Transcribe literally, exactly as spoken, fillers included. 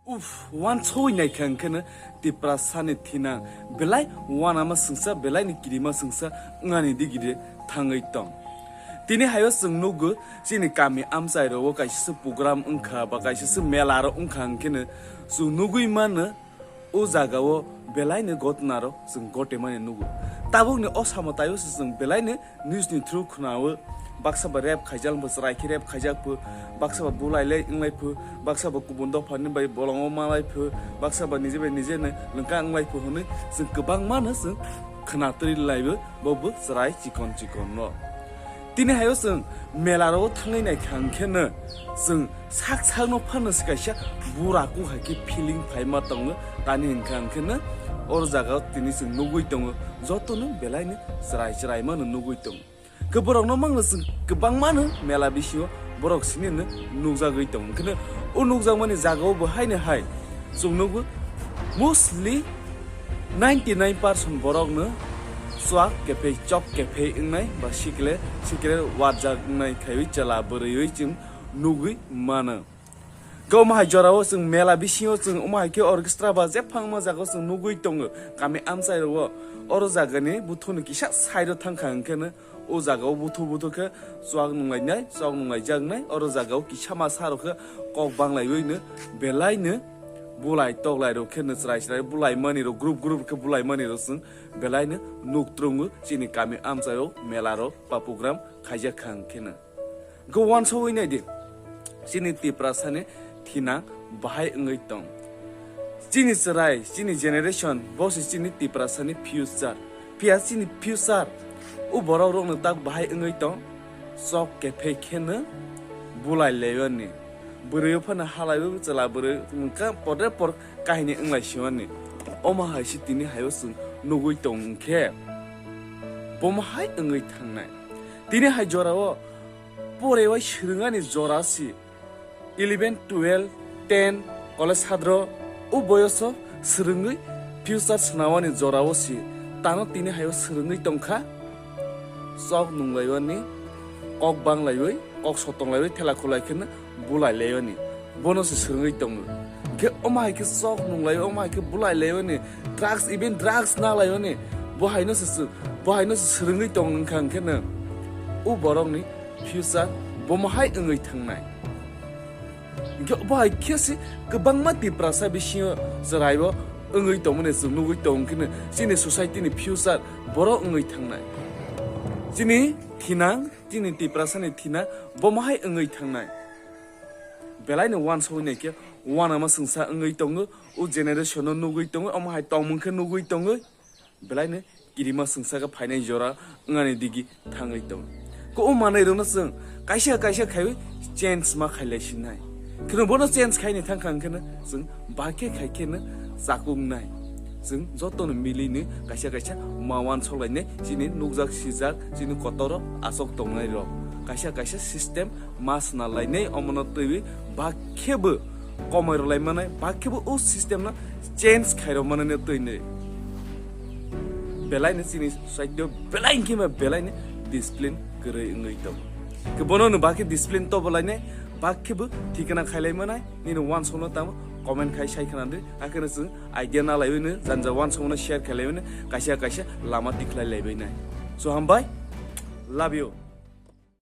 Uff, wansogwi naikha hwnkhe no Tiprasani thinang belai wanama swngsa, belai ni kirima swngsa wngani digiri thangwi tong. Tini hayo chwng nugo chini kami amchai rogo kaisa se program wngkha ba kaisa se mela ro wngkha hwnkhe no chwng nugwi mano o jaga o belai ni gotna ro chwng gotemani nugo. Tabuk ni o samo tayo se chwng belai ni news ni through khwnao, baksa ba rape khaijak pho, chwrai khe rape khaijak pho, baksa ba bulai lai wnglai pho, baksa ba kubun dopha ni bai bolongo malai pho, baksa ba nije bai nije ni lwngka wnglai pho hwnwi chwng kwbangma no chwng khwna twi lai bo, bo bo chwrai chikon chikon no. Tini hayo chwng mela rogo thangwi naikha hwnkhe no chwng sak sak no phano se kaisa bura kuk hai khe feeling phaima tongo, tani hwnkha hwnkhe no oro jaga o tini chwng nugwi tongo, joto no belai no chwrai chwrai mano nugwi tongo. Khe borok no mangno chwng kwbangma no mela bisingo borok sini no nukjagwi tongo. Hwnkhe no o nukjakmani jaga o bo haino hai chwng nugo mostly ninety nine percent borok no chwak kephei chok kephei wngnai ba sikle sikle warjak wngnai khaiwi chwla bwrwiwi chwng nugwi mano. Khe omo hai jorao chwng mela bisingo chwng omo hai khe orchestra ba jephangma jaga o chwng nugwi tongo kami amchai rogo. Oro jagani buthuni kisa side o thangkha hwnkhe no o jaga o buthu buthu khe chwak nunglainai, chwak nunglaijaknai, oro jaga o kisa masa rok khe kok banglaiwi no belai no bulai toklai rok khe no chwrai chwrai bulai mani rok group group khe bulai mani rok chwng belai no nuk trungo chini kami amchai o mela rok ba program khaijak kha hwnkhe no. Go wansogwi nai di, chini Tiprasani thinang bahai wngwi tong. Chini chwrai, chini generation, bo se chini Tiprasani future. Phiya chini future, o borok rokno tak bahai wngwi tong, chok kephei kheno bulai laiwani. Bwrwi phano halaiwi chwla bwrwi wngkha, podre por kahini wnglai siwani. Omo hai se tini hayo chwng nugwi tong wngkhe, bomo hai wngwi thangnai. Tini hai jorao porewai swrwngani jora si eleven, twelve, ten, college sadro o boyoso swrwngwi future swnawani jorao si tano tini hayo swrwngwi tongkha. Chok nunglaiwani, kok banglaiwi, kok sotonglaiwi, thela khulai kheno bulai laiwani. Bono se swrwngwi tongo. Khe omo hai khe chok nunglaiwi, omo hai khe bulai laiwani, drugs, even drugs nalaiwani. Bo haino se sw-, bo haino se swrwngwi tong wngkha hwnkhe no o borokni future bomo hai wngwi thangnai. Hwnkhe bo hai khe se kwbangma Tiprasa bisingo chwraibo wngwi tongmani chwng nugwi tong khe no chini society ni future borok wngwi thangnai. Chini thinang, chini Tiprasa ni thinang bomo hai wngwi thangnai. Belai no wansogwi nai khe wanama swngsa wngwi tongo, o generation no nugwi tongo, omo hai tongmung khe nugwi tongo. Belai no kirima swngsa khe phainai jora wngani digi thangwi tongo. Ko o manwi rokno chwng kaisa kaisa khaiwi change ma khailai sinai. Kheno bono change khaini thangkha hwnkhe no chwng bakhe khai kheno chakung nai. Chwng jotono milini kaisa kaisa ma wansok lainai, chini nukjak sijak, chini kotoro asok tongnai rok. Kaisa kaisa system ma swnam lainai, omono twiwi bakhe bo komoi rwlai manai, bakhe bo o system no change khairok manai no twi nai. Belai no chini society o belai hwnkhe ma belai no discipline kwrwi wngwi tongo. Khe bono no bakhe discipline to bo lainai, bakhe bo thikna khailai manai, nini wansok no tamo comment khai sai khna di, akheno chwng idea na laiwi no janja wansok no share khailai no kaisa kaisa lama tikhlai laibai nai. So hambai, love you.